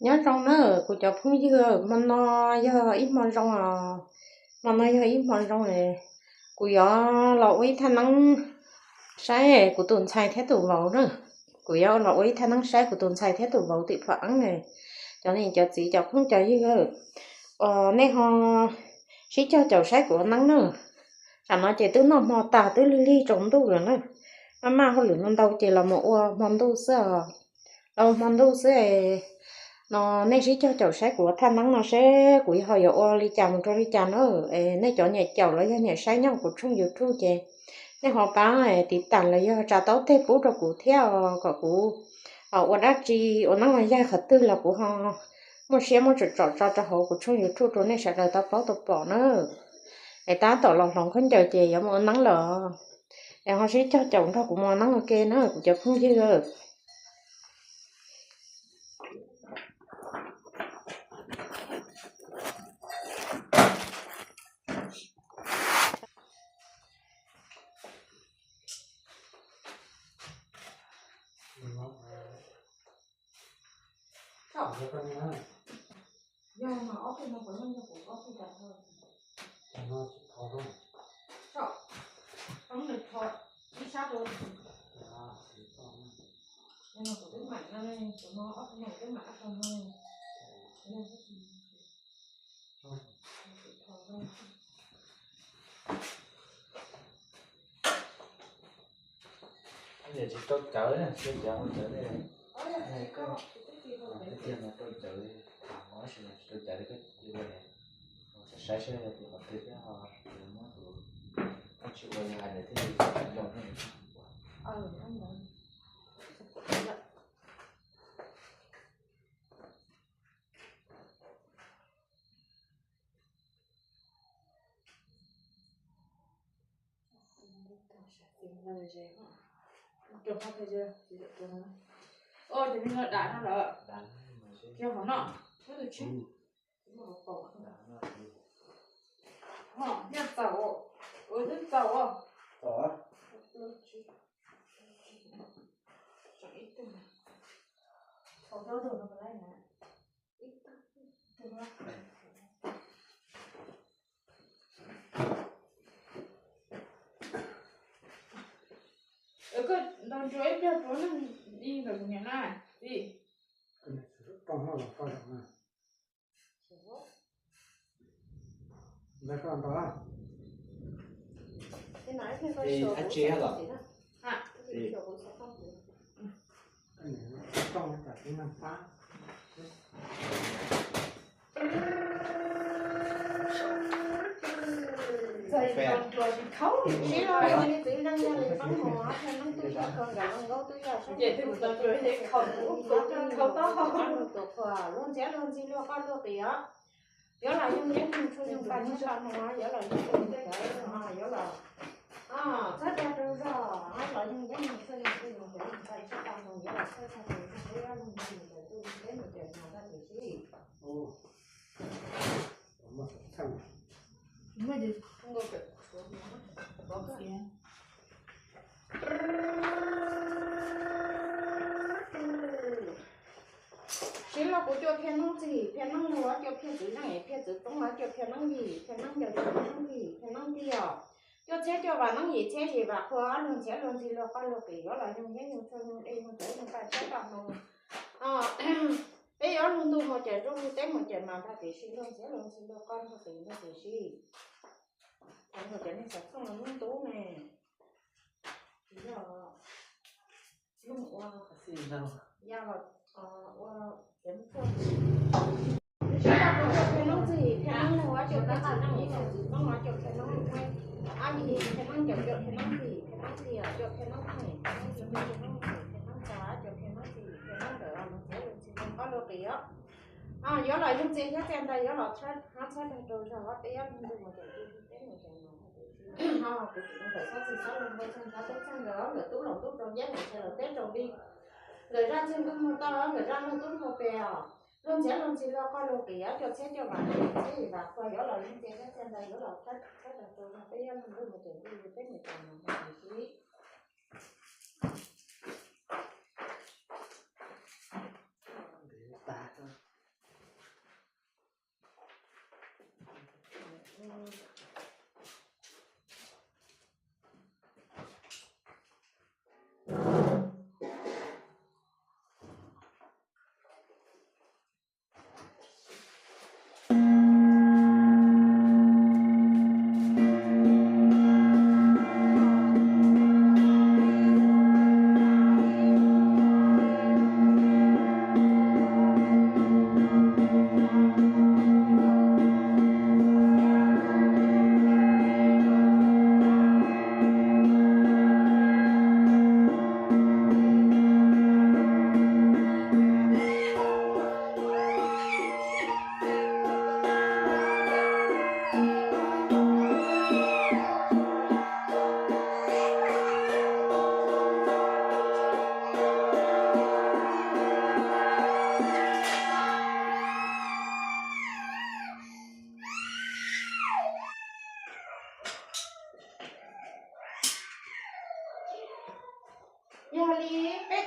Nyob zoo na kuv cov phooj ywg, hmo no yog ib hmo zoo os. Hmo no yog ib hmo zoo, kuv yuav los ua ib thaj neeb saib kuv tus ntxhais thiab tus vauv na. Kuv yuav los ua ib thaj neeb saib kuv tus ntxhais thiab tus vauv tim pham eeb. Cov niam cov txiv cov phooj cov ywg, nej ho sib cog caum saib kuv ua neeb na. Tam no ces twb noj hmo tas twb lig lig tsaus ntuj lawm na. Maj maj hauj lwm no ntau ces los mus ua hmo ntuj xwb os. Los ua hmo ntuj xwb. No nej sib cog caum saib kuv ua thaj neeb no seb kuv ho yuav ua li cas mus rau li cas na. Nej cov nyiam caum los yog nyiam saib nyob kuv tshooj YouTube ces nej ho pab tiv tam los yog tsa taub teg pub rau kuv thiab os, kom kuv ua dab tsi ua neeb ua yaig qhov twg los kuv ho muaj siab muaj tsom tsom tso rau hauv kuv tshooj YouTube rau nej sawv daws tau paub tau pom na. Es tab tom los hloov khaub ncaws ces yuav mus ua neeb lawm. Es ho sib cog caum nrog kuv mus ua neeb ua ke na kuv cov phooj ywg. Yog mas ob tug no puas yog yog kuv ob tug cas? Tso, tso nws tho ib sab rau. Kuv twb mam no, kuv no ob tug no twb mam ab tog no. Tsis rau cawv, rau cawv, rau cawv, tham no tsis rau cawv, saib saib tus qhov twg thiab ho muab tus tsis ua li hais lawm thiaj li zoo. Ces nws los dam no lawm. Kiag hov no, tus tsheb. Ho, yog txaus, ua twb txaus. Koj ntaus ntsuas ib pliag rau neeg li ntawm kuv niam na, vim Sib los yog li txiv neej yog li pab mus thiaj neeb twb yog kawg, nkawd nkauj twb yog sab, tus qhuas luag ntxhiab luag ntxhi luag qoj luag qis os. Yuav los yug yeeb yug txhua yug paj tshab paj hmoov, yuav los yug txhua yug cawv, yuav los txhob cag rau zog, los yug yeeb yug txhua yug txhua yug paj tshab paj hmoov, yuav los txhob cag rau zog, peb yuav lug nrog mus cawm ntuj teb mus cawm no tag tiam sis. Sib los kuv cua Phia Noob Txig, Phia Noob Nug, cua Phia Txwv Zeej, Phia Txwv Toob, cua Phia Noob Yim, Phia Noob Ncaws, cua Phia Noob Vij, Phia Noob Tiaj, cua Txhiab, cua Vam Noob, Yim Txhiab, Yim Vam Qhua, luag ntxhiab luag ntxhi luag qoj luag qis, yuav los yug yeeb yug txhua yug dej yug cawv yug paj tshab paj hmoov. Peb yuav lug ntuj mus cawm ntuj, lug teb mus cawm mas ntag tiam sis luag ntxhiab luag ntxhi luag qoj luag qis ntag tiam sis. Thaum ntawd cov neeg xav txooj los lub ntub ne, yog lub ua, ya los ua, cov Phia Noob Txig, Phia Noob Nug, cua Phia Txwv Toob, cua Phia Txwv Toob, cua Phia Noob Yim, Phia Noob Ncaws, cua Phia Noob Vij, Phia Noob Tiaj, cua Phia Noob Vij, Phia Noob Txhiab, cua Phia Noob Txwv, Phia Noob Ncaws, luag ntxhiab luag ntxhi luag qoj luag qis os. Yuav los yug txiag thiab txiag ntais, yuav los hab txhab dag rau zog, peb yuav lug ntuj mus cawm ntuj, lug teb mus cawm mas. Kuv tsis tau txhob txwm txhob lug npau txog ntxhab tub txog nkawd, nkawd tub los ntuj rau nceb, nkawd teb rau vij, nkawd zaj txig ntuj muag toj, nkawd zaj luag tub muag pes os. Luag ntxhiab luag ntxhi luag qoj luag qis, cua Txhiab cua Vam, Yim Txhiab Yim Vam Qhua, yuav los yug txiag thiab txiag ntais, yuav los txhab dag rau zog, peb yuav lug ntuj mus cawm ntuj, lug teb mus cawm mas, mas tiam sis.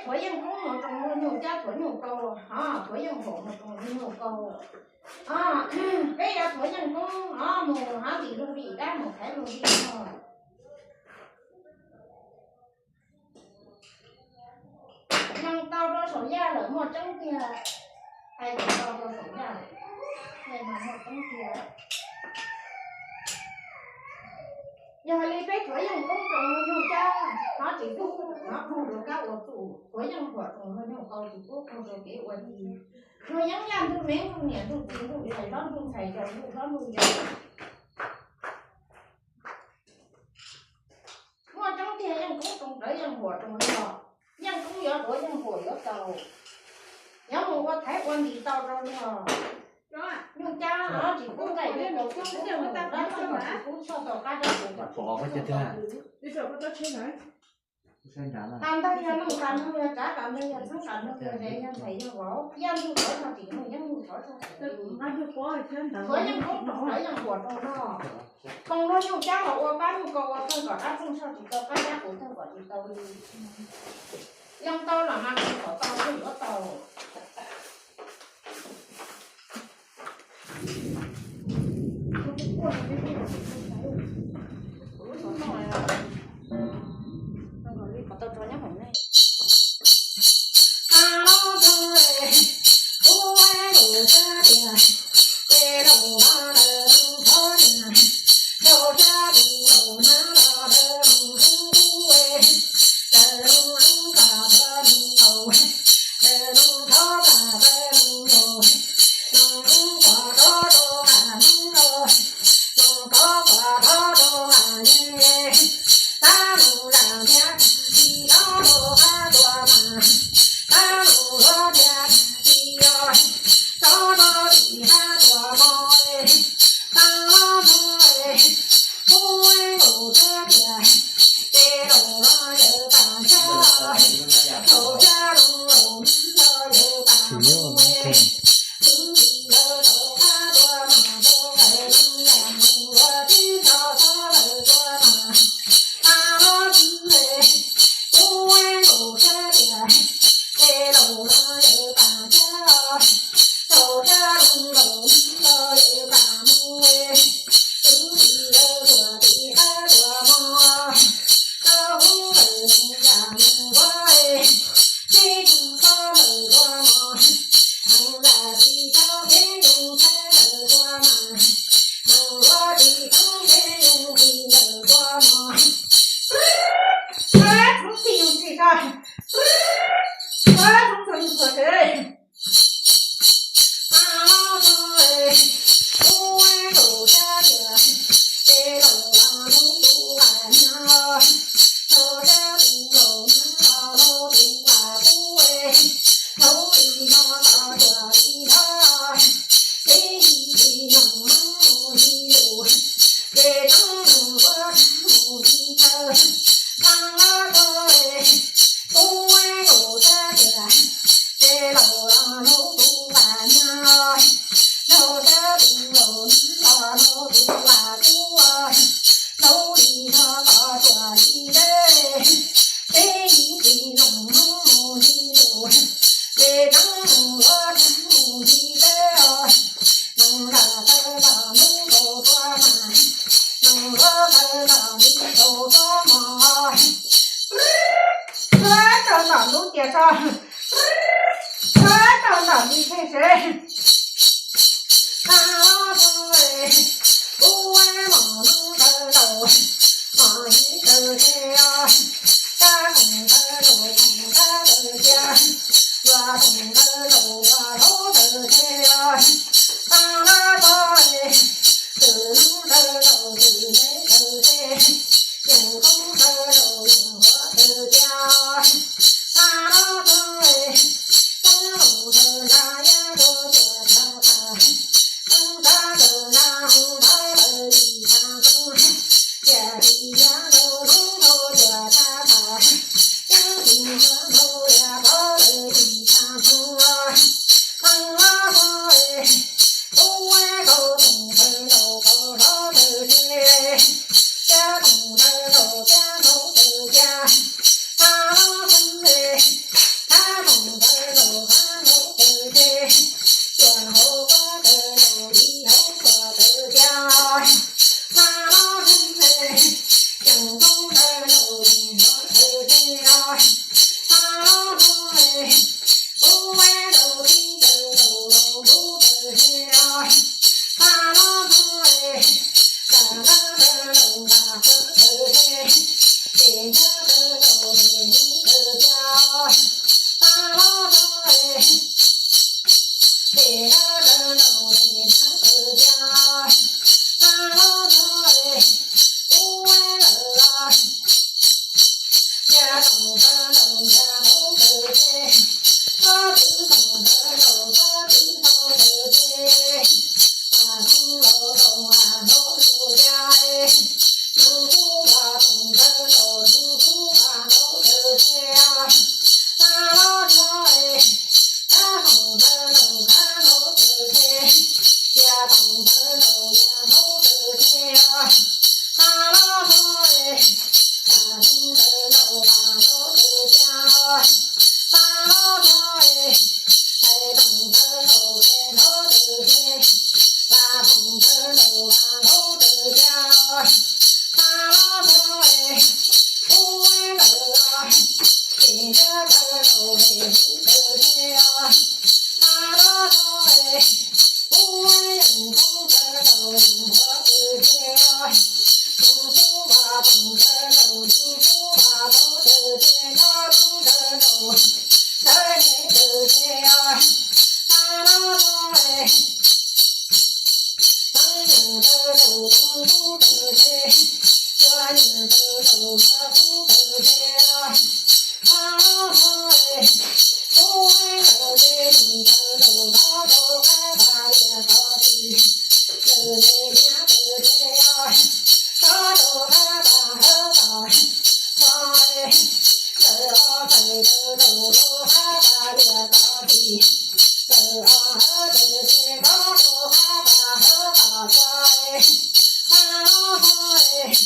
Thuav yeej koob mus roos luag nyuj cab thuav nyuj kaus, ho thuav yeej huam mus roos luag nyuj kaus. Peb yuav thuav yeej koob mus hov tim luag vim dab mus thaiv luag vim no. Neeg tau rau saum yaj lawm muaj tseeb tiag, hais tias tau rau saum yaj lawm, muaj tseeb tiag. Yog hais li peb thuav yeej koob roos luag nyuj cab, hov tsis tug, hov tug rau kab ua txuj, thuav yeej huam roos luag nyuj kaus tsis tug rau kev ua li. Luag yeej yaj ntuj me ntuj niam ntuj txiv ntuj yawg hlob ntuj ntxhais yau ntuj hlob ntuj yau. Muaj tseeb tiag yeej koob roos rawv yeej huam roos luag, yeej koob yuav duav yeej huam yuav tau. Yuav mus ua thaiv ua ntis tau rau luag. Nyuj cab tsis kub nqaij, dab tsis kub tshoj tau qab dab tsis kub tshoj tau. Qas ntawg yog neeg, qas ntawg yog tsav, qas ntawg yog txheeb, qas ntawg yog ze, yog ntxhais yog vauv, yaj ntuj thov txog tim ntuj, yeej ntuj thov txog tim ntuj. Thuav yeej koob roos rawv yeej huam roos no. Roos luag nyuj cab los ua pab nyuj kaus ua pheej kom dab txeej tshoj tsis tau qab dab kuv tawg kom tsis tau li. Yeej tau los mas kuv kom tau thiaj yuav tau. Tau tom lub tias tso, tau tom li pheej sev. Ces dab rawv nraum es dab qw tias, a los txog es kuv lawm los, yog toom tawv nraum yog hauv tawm ces, txhob twv toom tawv nraum txhob twv hauv tawm ces, a thooj laus nraum a hauv lus tias, noog tub a toom tawv nraum noog tub a hauv tawm ces, a los txog es, kab toom tawv nraum kab hauv tawm ces, yog toom tawv nraum yog hauv tawm ces, a los txog es, a thooj tawv nraum a hauv tawm ces, a los txog es, hais toom tawv nraum hais hauv tawm ces, a thooj tawv nraum a hauv tawm ces, a los txog es, kuv lawm los, ces dab rawv nraum es hauv tawm ces, a los txog es, kuv yeej thooj tawv nraum hauv tawm ces, noog tub a toom tawv nraum noog tub a hauv tawm ces, nyob thooj tawv nraum ntawd tawm ces, a los txog es, teev nyiam tawv nraum teev tub tawm ces, yuav nyiam tawv nraum yuav tub tawm ces, a los txog es, tub lawm ces nyiam tawv nraum tod rau qab tas lias tod tim, lawm ces nyiam tawv ces, tod rau qab tas hawv tas tod, lawm os tawm tawv nraum rau qab tas lias tod tim, lawm os hawv tawv ces tod rau qab tas hawv tas tod, a los txog es,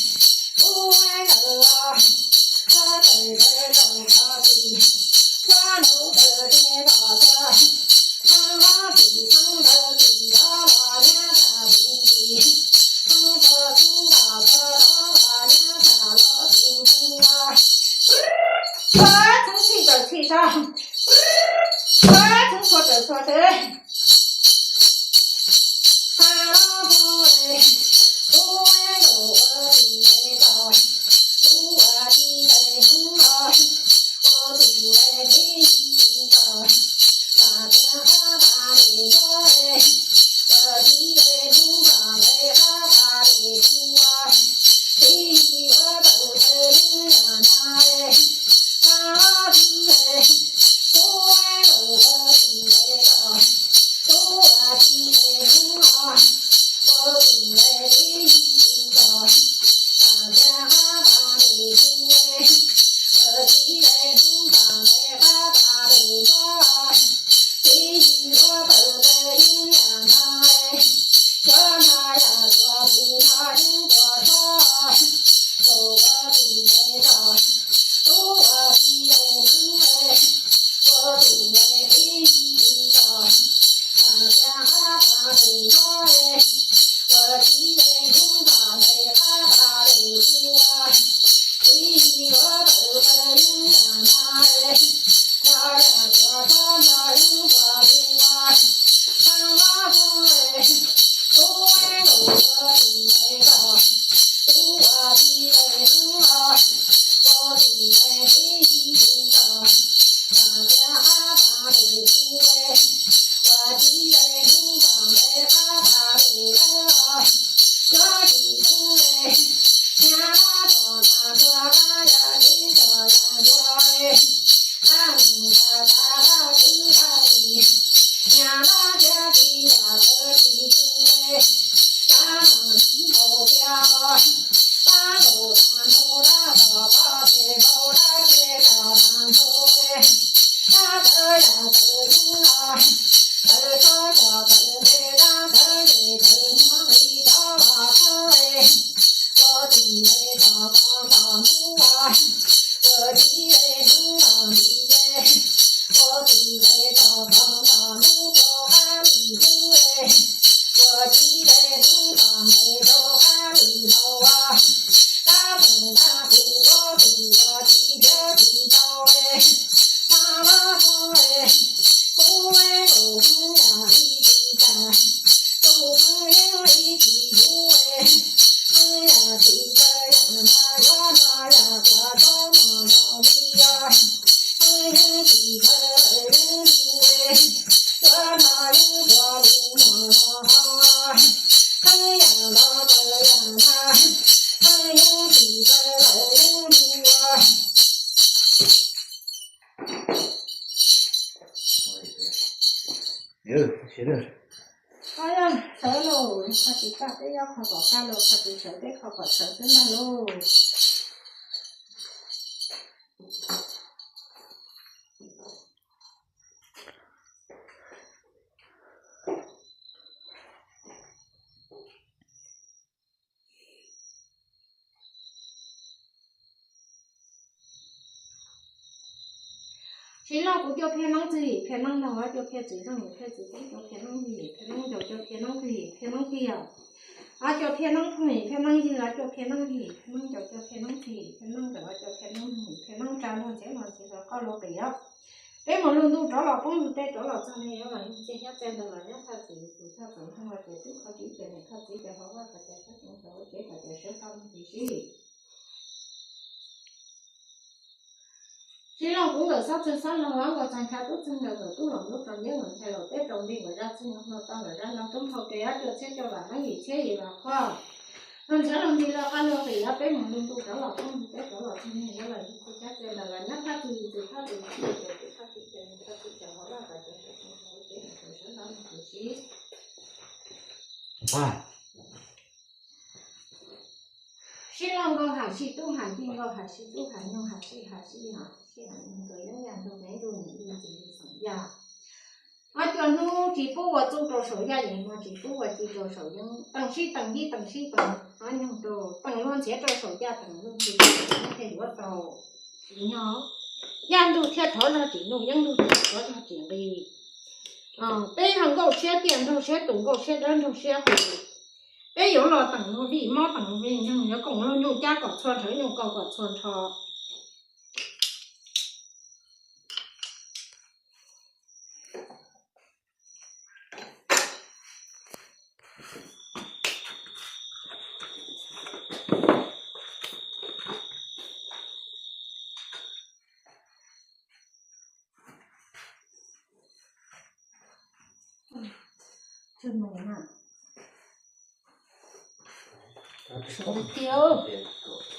kuv lawm os, tawm tawv nraum tod tim, kuv nraum tawm ces los txog, a los tim txheeb ntawd tim tod los nyob tas tim tim, txheeb txog txheeb los txog tod los nyob tas los tim tim los, txheeb txhij tawm txhij tso, txheeb txhua tawm txhua tawm. A los txog es, kuv nraum ua tim es tod, kuv ua tim es hnub los, ua tim es hnub tim tod, tas tias qab tas li kuv es, ua tim es hnub tas li qab tas li kuv ua, tim ua tawm tawm li yam na es, a los tim es, kuv nraum ua tim es tod, kuv ua tim es hnub los, ua tim es hnub tim tod, tas tias qab tas li kuv es, ua tim es hnub tas li qab tas li kuv ua, tim ua tawm tawm li yam na es, cov na yam tuaj tus na yeej tuaj txog, kuv ua tim es tod, kuv ua tim es hnub es, ua tim es hnub tim tod, tas tias qab tas li kuv es, ua tim es hnub tas li qab tas li kuv ua, tim ua tawm tawm li yam na es, na yam tuaj txog na yeej tuaj tus ua, a los txog es, kuv nraum ua tim es tod, kuv ua tim es hnub los, ua tim es hnub tim tod, tas tias qab tas li kuv es, ua tim es hnub tas li qab tas li lawm os, nyob tim hnub es, nyab laj txom nyem tuaj qab yam kev txom nyem tuaj es, qab mus qab tas qab twb qab tim, nyab laj tiab tim yam tawv tim tus es, qab mus yim npaum tiag, qab nkaus qab nraud dab tom qab pem nkaus dab pem tom qab nraud es, dab tawv yam tawv yeej los, tawv txhob cov tawv ntev dab tawv ntev tawv muab li cov los txhob es, ua tim es txog txog ntom hnub ua, ua tim es hnub ntom nti es, ua tim es txog txog ntom hnub rau qab li hnub es, ua tim es hnub ntom ntev rau qab li hnub ua, qab mus qab tus ua tus ua tim thiab tim tau es, a los txog es, kuv es nkaus hnub yam li tim tas Sawv los, qhov tsis kaj peb yuav qhov kom kaj los, qhov tsis sawv peb qhov kom sawv xwb ntag lauj. Siv loj kuv cua phiaj neeb txig, phiaj neeb ntaug, cua phiaj txiv zeej, phiaj txiv tub, cua phiaj neeb vig, phiaj neeb ncaus, cua phiaj neeb vig, phiaj neeb tiag, cua phiaj neeb phooj, phiaj neeb yig, cua phiaj neeb vig, phiaj neeb ncaus, cua phiaj neeb txig, phiaj neeb nkaus, cua phiaj neeb vig, phiaj neeb tsa luag ntxhiab luag ntxhiv los qoj luag qis os. Peb mus lug ntuj rov los poob lug teb rov los txog nej yuav los yug txiaj hiab txaij ntag los nyob thaj txim tus thaj txim ntag los ces twb qhov tsis ces niam thaj txiv ces hauv vaj kom ces sab tseev kom hauv tsev kom ces sawv tau lug tib si. Siv loj kuv nkawm xob txwg xob laug, nkawm txag ncha tub txwg nkawm, nkawm tub los ntuj rau ntiab, nkawm ncha los teb rau nti, nkawm zaj txwg nyob hmo tau, nkawm zaj laug tub nphau ke, ob cua txhiab cua vam neeb yim txhiab yim vam qhua. Luag ntxhiab luag nti los qoj luag qis, peb mus lug ntuj rov los poob lug teb rov los txog nej yuav los yug txiaj hiab txaij ntag los nyob thaj txig tus thaj txim ntag los ces twb qhov txiv ces niam thaj txiv ces hauv vaj kom ces sawv tau lug tib si, ces sawv tau lug tib si, sawv tau lug tib si. Sib loj nkaus ham sib tub ham nti nkaus ham sib tub ham nyoog ham sib ham sib ham sib ham nyoog rau yeeb yaj ntug neeb ntug nim ntug txiv li xeem yaj. Ob cua hnub tsis pub ua txuj rau saum yaj, yeej hmo tsis pub ua ci rau saum yeeb, teem sib teem yij teem sib teem ob nyoog rau, teem luag ntxhiav rau saum yaj, teem luag ntxhiav rau saum yeeb thiaj yuav tau txiv nyob. Yaj ntug thiaj rov zog tsim nuj, yeeb ntug thiaj rov zog tsim nqi. Peb yog nkauj siab tiaj nraug siab tus, nkauj siab dawb nraug siab qus. Peb yuav los teem luag vij mob teem luag vij nkeeg, yuav koom luag nyuj cab kom txhua nrho, nyuj kaus kom txhua nrho. Sawv tiag.